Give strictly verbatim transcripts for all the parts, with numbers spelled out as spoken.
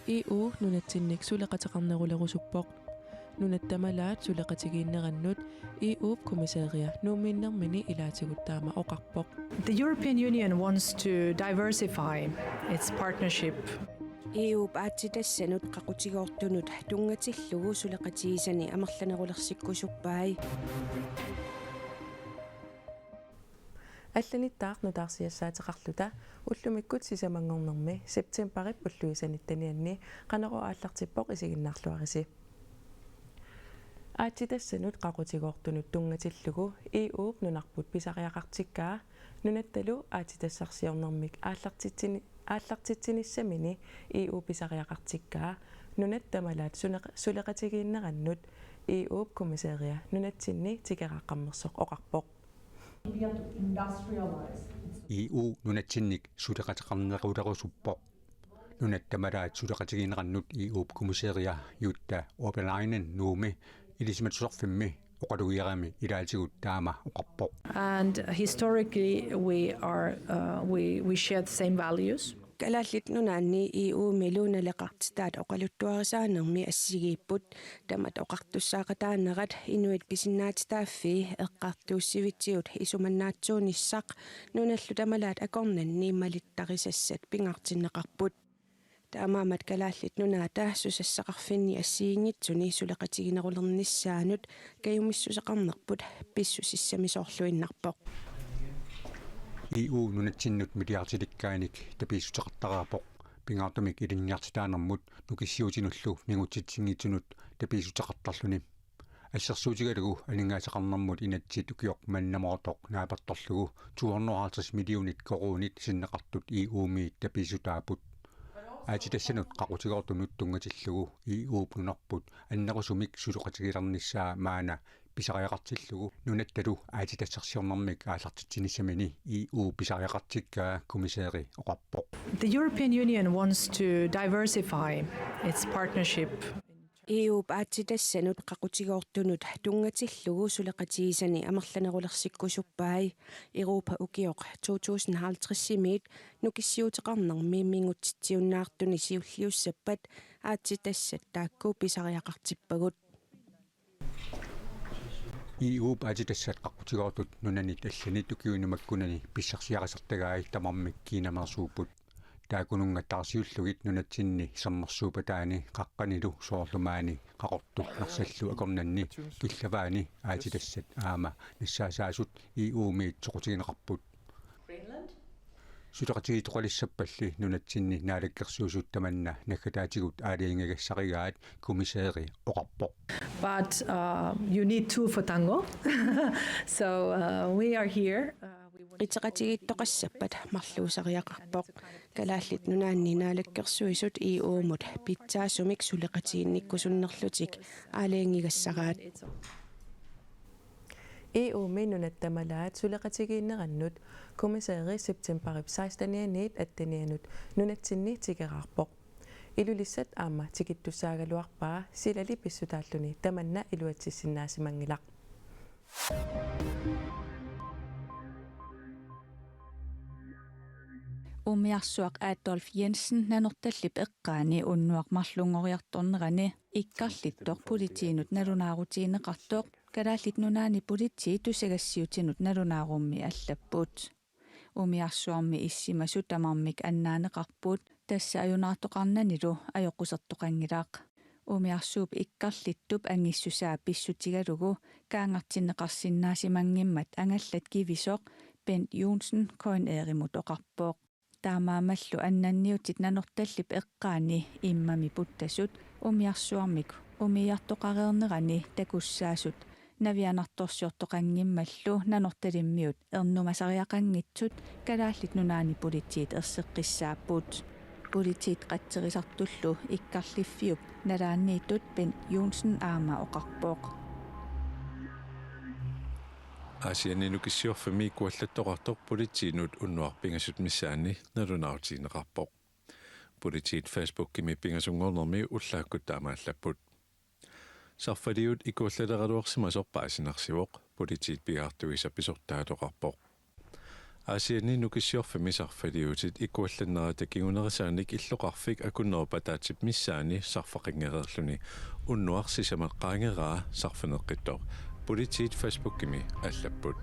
E U nunatsinnik suleqateqarnerulerusuppoq. Nunat tamalaat suleqatigiinnerannut E U-p kommissæria Nuummiinnermini ilaatigut taama oqarpoq. The European Union wants to diversify its partnership. E U-p aatsitassanut qaqutigoortunut tunngatillugu suleqatigisani amerlanerulersikkusuppai. Allanittaaq nutaarsiassaateqarluta ullumikkut sisamanngornermi septembarip ulluisa nittenianni Qanorooq aallartippoq, isiginnaarluarisi. Aatsitassanut qaqutigoortunut tunngatillugu E U-p nunarput pisariaqartikkaa nunattalu aatsitassarsiornermik aallartitsini-, aallartitsinissamini E U pisariaqartikkaa nunat tamalaat suneq-, suleqatigiinnerannut E U-p kommissæria nunatsinni tikeraaqqammersoq oqarpoq. E U nunatsinnik suleqateqarnerulerusuppoq. Nunat tamalaat suleqatigiinnerannut E U-p kommissæria Jutta Urpilainen Nuummi ilisimatusarfimmi oqalugiarami ilaatigut taama oqarpoq. And historically, we are, uh, we, we share the same values. Kalaallit Nunaanni E U-milu naleqartitaat oqaluttuarisaanermi assigiipput. Tamat oqartussaaqataanerat inuit pisinnaatitaaffii eqqartuussivitsigut isumannaatsuunissaq nunallu tamalaat akornanni malittarisassat pingaartinneqarput. Taamaammat Kalaallit Nunaata susassaqarfinni assigiinngitsuni suleqatiginerulernissaanut kajumissuseqarnerput pissusissamisoorluinnarpoq. E U nunatsinnut milliardilikkaanik tapiissuteqartariaqarpoq, pingaartumik ilinniartitaanermut nukissiuutinullu mingutsitsinngitsunut tapiissuteqartarluni. Assersuutigalugu aningaasaqarnermut inatsit ukioq mannamoortoq naapertorlugu to hundrede og halvtreds millionit koruunit sinneqartut E U-miit tapiissutaapput. Aatsitassanut qaqutigoortunut tunngatillugu E U-p nunarput annerusumik suleqatigilernissaa maanna pisariaqartillugu nunattalu aatsitassarsiornermik aallartitsinissamini E U pisariaqartikkaa kommissæri oqarpoq. The European Union wants to diversify its partnership. E U-p aatsitassanut qaqutigoortunut tunngatillugu suleqatigisani amerlanerulersikkusuppai. Europa ukioq to tusind halvtreds-imiit nukissiuuteqarnermi mingutsitsiunnaartuni siulliussappat aatsitassat taakku pisariaqartippagut. E U-p aatsitassat qaqutigoortut nunanit allanit ukiuni makkunani pissarsiarisartagai tamarmik kiinameersuupput. Taakkununnga taarsiullugit nunatsinni sermersuupataani qaqqanilu soorlu maani Qaqortup Narsallu akornanni killavaani aatsitassat aamma nassaassaasut E U-miit soqutigineqarput. Suleqatigiittoqalissappalli nunatsinni naalakkersuisut tamanna naggataatigut aalajangigassarigaat kommissæri oqarpoq. But, uh, you need two for tango. So, uh, we are here. Uh, we want Qiteqatigiittoqassappat marluusariaqarpoq. Kalaallit Nunaanni naalakkersuisut E U-mut pitsaasumik suleqatiginnikkusunnerlutik aalajangigassaraat. E U-mi nunat tamalaat suleqatigiinnerannut kommissæri septembarip sekstenianiit attenianut nunatsinni tikeraarpoq. Ilulissat aamma tikittussaagaluarpaa, silali pissutaalluni tamanna iluatsissinnaasimanngilaq. Umiarsuaq Adolf Jensen Nanortallip eqqaani unnuaq marlunngoriartornerani ikkarlittoq politiinut nalunaarutigineqartoq Kalaallit Nunaanni Politiit tusagassiuutinut nalunaarummi allapput. Umiarsuarmi issimasut tamarmik annaaneqarput, tassa ajunaartoqarnanilu ajoqusertoqanngilaq. Umiarsuup ikkarlittup angissusaa pissutigalugu kaangartinneqarsinnaasimanngimmat angallat kivisoq Bent Johnsen K N R-imut oqarpoq. Taamaammallu annanniutit Nanortallip eqqaani immami puttasut umiarsuarmik umiartoqareernerani takussaasut navianartorsiortoqanngimmallu Nanortalimmiut ernumasariaqanngitsut Kalaallit Nunaanni Politiit erseqqissaapput. Politiit qatserisartullu ikkarliffiup nalaaniittut Bent Johnsen aamma oqarpoq. Aasianni Nukissiorfimmi ikuallattoqartoq politiinut unnuaq pingasut missaanni nalunaarutigineqarpoq. Politiit Facebookimi pingasunngornermi ullaakkut taamaallapput. Sarfaliut ikuallaleraluarsimasoq paasinarsivoq, politiit piaartuisa pisortaat oqarpoq. Aasianni Nukissiorfimmi sarfaliutit ikuallannerata kingunerisaanik illoqarfik akunnerup ataatsip missaani sarfaqanngereerluni unnuaq sisamat qaangeraa sarfineqqittoq politiit Facebookimi allapput.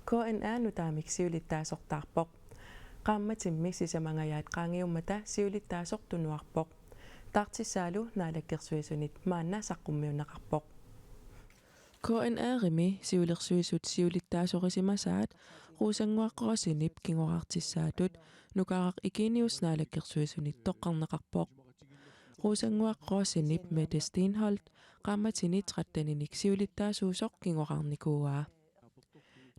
K N R nutaamik siulittaasortaarpoq. Qaammatimmi sisamangajaat qaangiummata siulittaasoq tunuarpoq. Taartissaalu Naalakkersuisunit maanna saqqummiunneqarpoq. K N R-imi siulersuisut siulittaasorisimasaat Rosannguaq Rosingip kingoraartissaatut Nukaaraq Eugenius Naalakkersuisunit toqqarneqarpoq. Rosannguaq Rosingip Mette Steenholdt qaammatini tretteninik siulittaasuusoq kingoraarnikuuaa.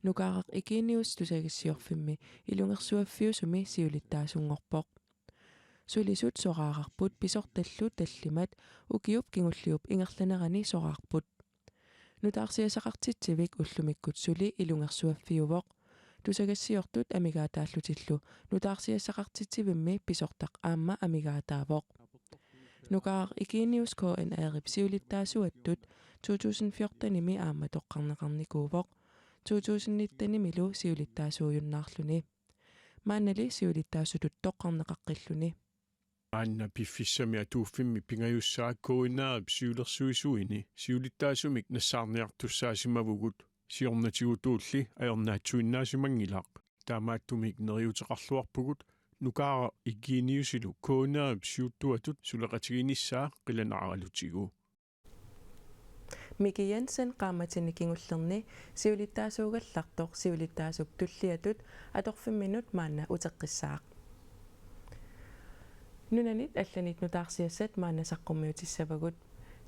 Nukaaraq Eugenius tusagassiorfimmi ilungersuaffiusumi siulittaasunngorpoq. Sulisut soraararput pisortallu tallimat ukiup kingulliup ingerlanerani soraarput. Nutaarsiassaqartitsivik ullumikkut suli ilungersuaffiuvoq. Tusagassiortut amigaataallutillu nutaarsiassaqartitsivimmi pisortaq aamma amigaataavoq. Nukaaraq Eugenius K N R-ip siulittaasuattut to tusind fjortenimi aamma toqqarneqarnikuuvoq. To tusind nittenimilu siulittaasuujunnaarluni. Maannali siulittaasutut toqqarneqaqqilluni. Maanna piffissami atuuffimmi pingajussaa K N R-ip siulersuisuini siulittaasumik nassaarniartussaasimavugut, siornatigut uulli ajornaatsuinnaasimanngilaq. Taamaattumik neriuteqarluarpugut Nukaaraq Eugeniusilu K N R-ip siuttuatut suleqatiginissaa qilanaaralutigu. Miki Jensen qaammatini kingullerni siulittaasuugallartoq siulittaasup tulliatut atorfimminut maanna uteqqissaaq. Nunanit allanit nutaarsiassat maanna saqqummiutissavagut.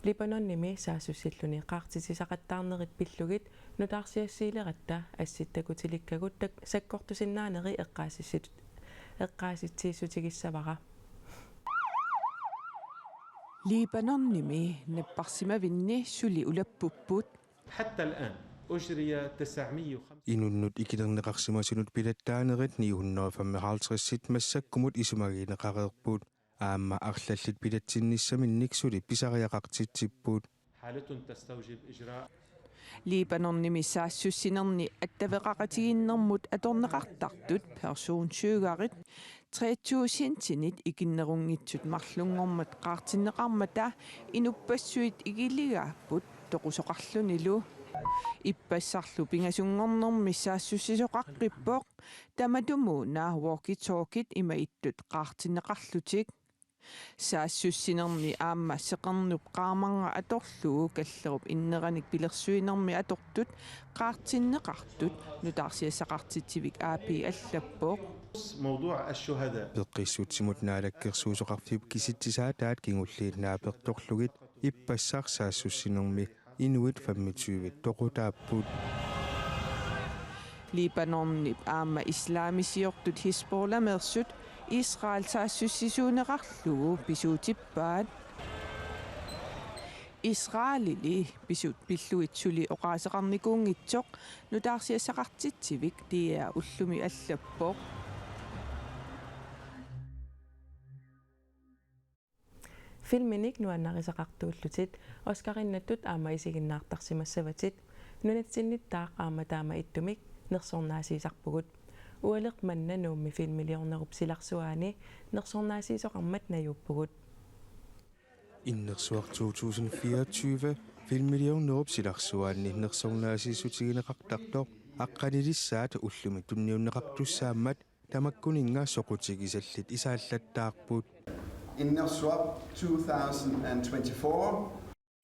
Libanonimi saassussilluni qaartitsisaqattaarnerit pillugit nutaarsiassiileratta assut takutilikkagut tak-, sakkortusinnaanerit eqqaasissit-, eqqaasitsiissutigissavara. Libanonimi napparsimavinni suli ulappupput. حتى الآن أجري تسعمية وخمسة. Inunnut ikilerneqarsimasunut pilattaanerit ni hundrede femoghalvtreds massakkumut isumagineqareerput. Aamma arlallit pilatsinnissaminnik suli pisariaqartitsipput. حالة تستوجب إجراء. Libanonimi saassussinerni attaveqaqatigiinnermut atorneqartartut personsøgerit tre tusindinit ikinnerunngitsut marlunngormat qaartinneqarmata inuppassuit ikiligaapput toqusoqarlunilu. Ippassarlu pingasunngornermi saassussisoqaqqippoq, tamatumuuna walkie-talkiet ima ittut qaartinneqarlutik. Saassussinermi aamma seqernup qaammarnga atorlugu kallerup inneranik pilersuinermi atortut qaartinneqartut nutaarsiassaqartitsivik A P allappoq. موضوع الشهداء. Peqqissutsimut naalakkersuisoqarfiup kisitsisaataat kingulliit naapertorlugit ippassaq saassussinermi inuit femogtyve toqutaapput. Libanonip aamma islamisiortut Hizbollameersut Israel saassussisuuneqarlugu pisuutippaat. Israelili pisut pillugit suli oqaaseqarnikuunngitsoq nutaarsiassaqartitsivik D R ullumi allappoq. Filminik nuannarisaqartuullutit Oscarinnattut aamma isiginnaartarsimassavatit. Nunatsinnittaaq aamma taama ittumik nersornaasiisarpugut. Ualeq manna Nuummi filmiliornerup silarsuaani nersornaasiisoqarmat najuuppugut. Innersuaq to tusind fireogtyve filmiliornerup silarsuaanni nersornaasiissutigineqartartoq aqqanilissaat ullumi tunniunneqartussaammat tamakkuninnga soqutigisallit isaallattaarput. Innersuaq to thousand and twenty-four.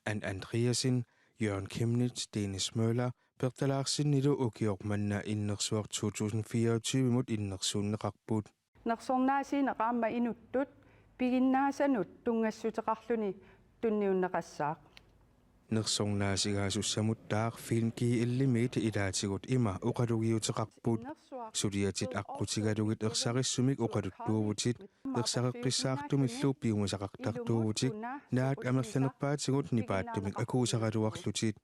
Ann Andreasen, Jørgen Chemnitz, Dennis Møller, Bertha Larsenilu ukioq manna Innersuaq to tusind fireogtyve-mut innersuunneqarput. Nersornaasiineq aamma inuttut piginnaasanut tunngassuteqarluni tunniunneqassaaq. Nersornaasigaasussaamuttaaq Film G L-imiit ilaatigut ima oqalugiuteqarput: Suliatit aqqutigalugit ersarissumik oqaluttuuvutit, ersareqqissaartumillu piumasaqartartuuvutit, naak amerlanerpaatigut nipaattumik akuusaraluarlutit.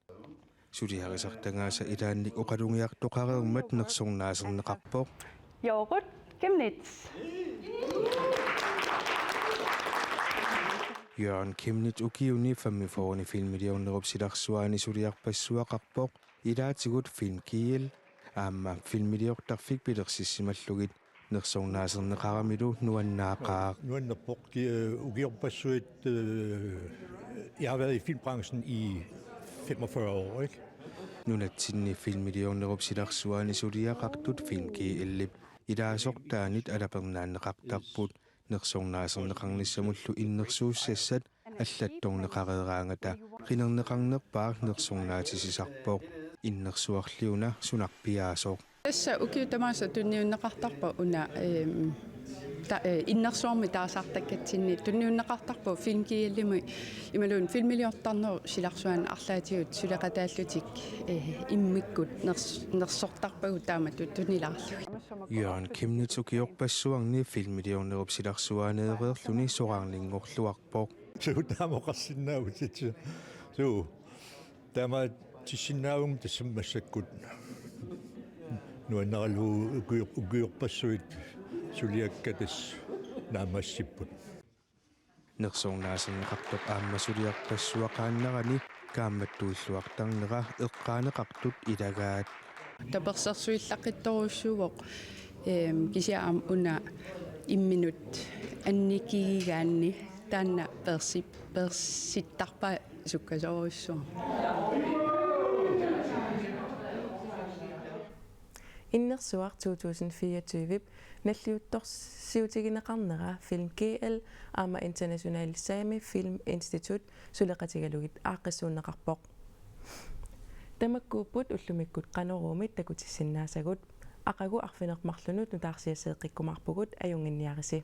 Suliarisartagaasa ilaannik oqalugiartoqareermat nersornaaserneqarpoq. Jørgen Chemnitz. Jørgen Chemnitz ukiuni femogfyrreni filmiliornerup silarsuaani suliarpassuaqarpoq, ilaatigut Film G L aamma filmiliortarfik pilersissimallugit nersornaaserneqaramilu nuannaaqaaq. Nuannerpoq, ki-, øh, ukiorpassuit, øh, jeg har været i filmbranchen i femogfyrre år, ikke? Nunatsinni filmiliornerup silarsuaani suliaqartut Film G L-ip ilaasortaanit alapernaanneqartarput, nersornaaserneqarnissamullu innersuussassat allattorneqareeraangata qinerneqarnerpaaq nersornaatitsisarpoq, innersuarli una sunarpiaasoq. Tassa ukiut tamaasa tunniunneqartarpoq una, ehm, ta-, eh, innersuarmi taasartakkatsinni tunniunneqartarpoq Film G L-imi imaluunniit filmiliortarnerup silarsuaani arlaatigut suleqataallutik, eh, immikkut ners-, nersortarpagut taamatut tunilaarlugit. Jørgen Chemnitz ukiorpassuarni filmiliornerup silarsuaaneereerluni soraarninngorluarpoq. Suu, taama oqarsinnaavutit. Suu, taamaattissinnaavunga, tassa massakkut nuannaralugu ukior-, ukiorpassuit suliakka tassa naammassipput. Nersornaaserneqartoq aamma suliarpassuaqaannarani kaammattuilluartarnera eqqaaneqartut ilagaat. Tapersersuillaqqittorujussuuvoq, ehm, kisianni aamma una imminut annikigigaanni taanna peersi-, peersittarpaa sukkasoorujussuarmik. Innersuaq to tusind fireogtyve nalliuttorsiutigineqarnera Film G L aamma International Sami Film Institute suleqatigalugit aaqqissuunneqarpoq. Tamakkuupput ullumikkut Qanoruumit takutissinnaasagut. Aqagu arfineq-marlunut nutaarsiasseeqqikkumaarpugut, ajunnginniarisi.